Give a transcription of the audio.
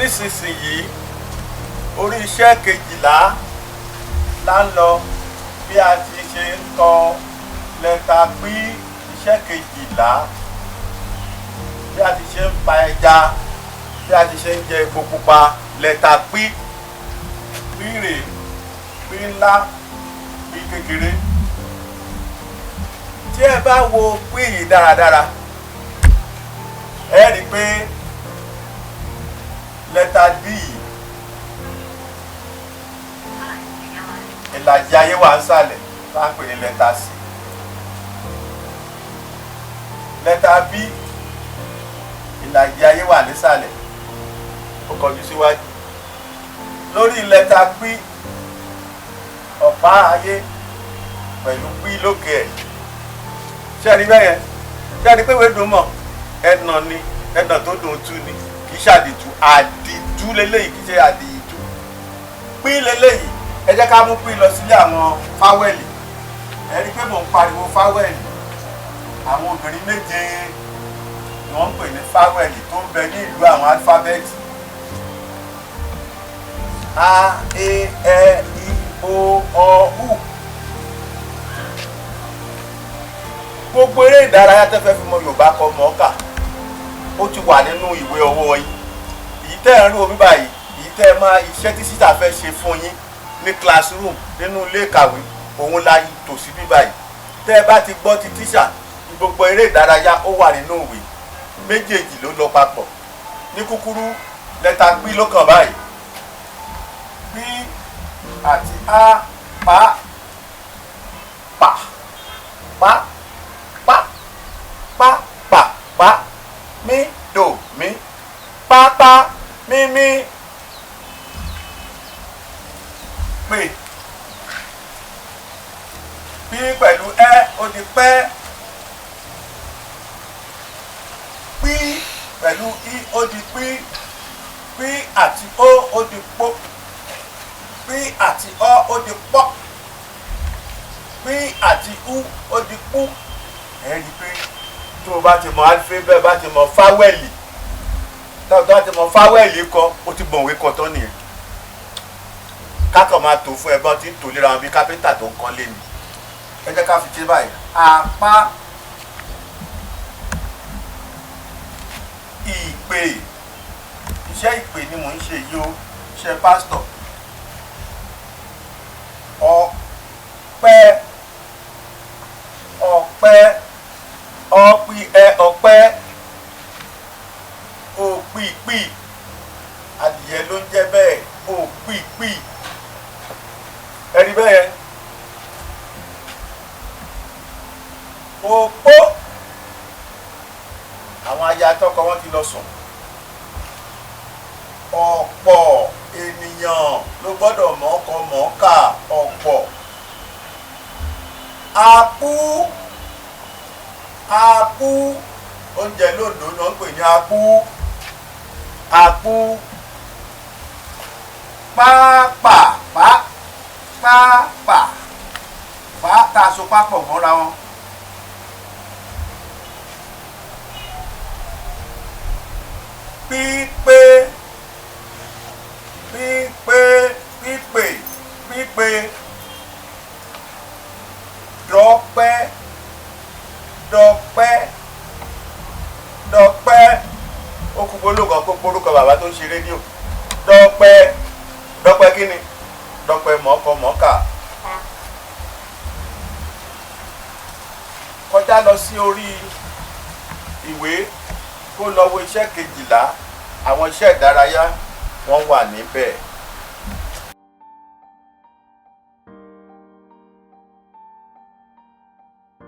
Nísinsìnyí, orí iṣẹ́ kejìlá la ń lọ, bí a ti ṣe ń kọ lẹ́tà P. Iṣẹ́ kejìlá, bí a ti ṣe ń pa ẹja, bí a ti ṣe ń jẹ epo pupa. Lẹ́tà P. P rè, P ńlá, P kékeré. Tí ẹ bá wo P yìí dáradára, ẹ rí i pé lẹ́tà D yìí, ìlàjì ayé wà ń sàlẹ̀, tá à ń pè ní lẹ́tà C. Lẹ́tà B, ìlàjì ayé wà nísàlẹ̀, ó kọjú síwájú. Lórí lẹ́tà P, ọ̀pá ayé pẹ̀lú P lókè ẹ̀. Ṣé ẹ rí bẹ́ẹ̀ yẹn? Ṣé ẹ rí pé ìwé dùn mọ̀? Ẹnà ni, ẹnà tó dùn tú ni, kì í ṣàdìtú. Àdìtú leléyìí, kì í ṣe àdìtú. P leléyìí. Ẹ jẹ́ ká mú P lọ sílé àwọn fáwẹ́lì. Ẹ rí pé mò ń pariwo fáwẹ́lì. Àwọn obìnrin méje ni wọ́n ń pè ní fáwẹ́lì tó ń bẹ ní ìlú àwọn álífábẹ́ẹ̀tì: A, E, Ẹ, I, O, Ọ, U. Gbogbo eré ìdárayá tẹ́ fẹ́ fi mọ Yorùbá kọ mọ́ kà, ó ti wà nínú ìwé ọwọ́ yín. Èyí tẹ́ ẹ̀ ń rí omi báyìí, èyí tẹ́ ẹ máa iṣẹ́ tí sísà fẹ́ ṣe fún yín ní classroom, nínú ilé ìkàwé, òun la tò sí bí báyìí. Tẹ́ ẹ bá ti gbọ́ ti tíṣà, gbogbo eré ìdárayá ó wà nínú ìwé. Méjèèjì ló lọ papọ̀. Ní kúkúrú, lẹ́tà P ló kàn báyìí. P àti A, pa, pa, pa, pa, pa, pa, pa, mi, do, mi, pa, pa, mi, mi, pè. P pẹ̀lú ẹ, ó di pẹ́. P pẹ̀lú i, ó di pí. P àti o, ó di pó. P àti ọ, ó di pọ́. P àti u, ó di pú. Ẹ rí i pé tó o bá ti mọ alifébẹ́, bá ti mọ fáwẹ́lì, tó o bá ti mọ fáwẹ́lì kọ, ó ti mọ̀wé kọ tán nìyẹn. Kákan máa tò fún ẹ bọ́n tí ń tò léra wọn bí kápẹ́ńtà tó ń kọ́ lé ni. Ẹ jẹ́ ká fi ṣe báyìí. Apá ìpè, iṣẹ́ ìpè ni mò ń ṣe yìí o, iṣẹ́ pásítọ̀. Ọpẹ́, ọpẹ́, ọpì ẹ, ọpẹ́. Òpìpì, adìyẹ ló ń jẹ́ bẹ́ẹ̀, òpìpì. Ẹ rí bẹ́ẹ̀. Òpó, àwọn aya tọkọ wọn ti lọ sùn. Ọ̀pọ̀ ènìyàn ló gbọ́dọ̀ mọ̀ọ́kọ mọ̀ọ́kà. Ọ̀pọ̀. Apú, apú, oúnjẹ lóńdó ni wọ́n ń pè ní apú. Apú. Pápápá, pápá pá, tá a so pápọ̀ mọ́ra wọn. Pípé, pípé, pípé, pípé. Dọ́pẹ́, dọ́pẹ́, dọ́pẹ́. Ó kú gbólóhùn kan kó gbórúkọ bàbá tó ń ṣe rédíò. Dọ́pẹ́, dọ́pẹ́ kí ni? Dọ́pẹ́ mọ̀ọ́kọ mọ̀ọ́kà. Kọjá lọ sí orí ìwé, kó lọ wo iṣẹ́ kejìlá. Àwọn iṣẹ́ ìdárayá wọ́n wà níbẹ̀.